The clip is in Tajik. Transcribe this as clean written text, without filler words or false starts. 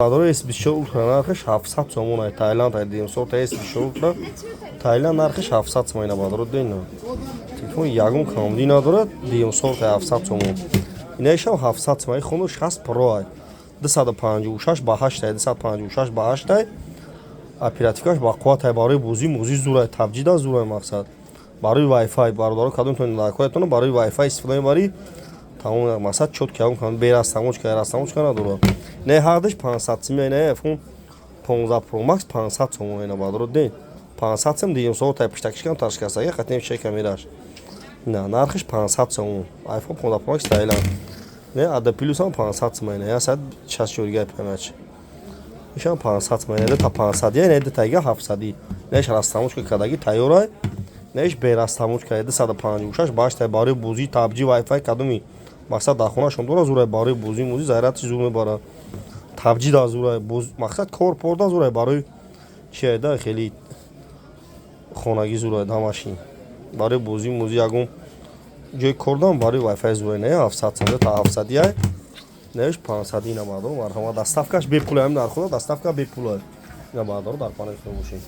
Бародари, S24 Ultra нархаш 700 сомон ай, Таиланд ай, димсорта S24 Ultra Таиланд нархаш 700 сомон ина, бародаро, дена. Телефон ягон камдӣ надорад, димсорта 700 сомон. Инаишам 700 сомон, хоно 60 Pro ай. 256 ба 8 ай, 256 ба 8 ай. Оперативкаш ба қувват ай, барои бозӣ мозӣ зур ай, PUBG да зур ай, мақсад. Барои Wi-Fi, бародаро, кадомтон лайкҳоятон барои Wi-Fi истифода мебарӣ, тамом, мақсад, чётко, ягон кам бе растамочка, растамочка надорад. Не, ҳардаш 500 сим, не, iPhone 15 Pro Max 500 сомон ина, бародаро, ден. 500 сим, дигим сол тай пиштакишкам ташкастага, қатем шека камераш. На, нархиш 500 сомон. iPhone 15 Pro Max Таиланд. Не, ада плюс ҳам 500 сом ина, 164 гигабайт память. Ишам 500 сом, ина та 500, я ина тайга 700. Неш растамочка кадаги тайёрай. Неш бе растамочка 256 баш тай, барои бозӣ, PUBG, Wi-Fi кадоми. Мақсад, дар хонашон дора, зурай, барои бозӣ мозӣ зарядши зур мебарад. PUBG да зурай, мақсад, кор порда зурай, барои чи да хеле хонагӣ зурай ҳамашин. Барои бозӣ мозӣ, ягон ҷои кордам, барои Wi-Fi зурай, не, 700 сом та 700 яй. Неш 500 ина, бародаро, марҳамат, доставкаш бепул, ҳам нархода доставка бепул. Ина, бародаро, дар паноҳи Худо бошед.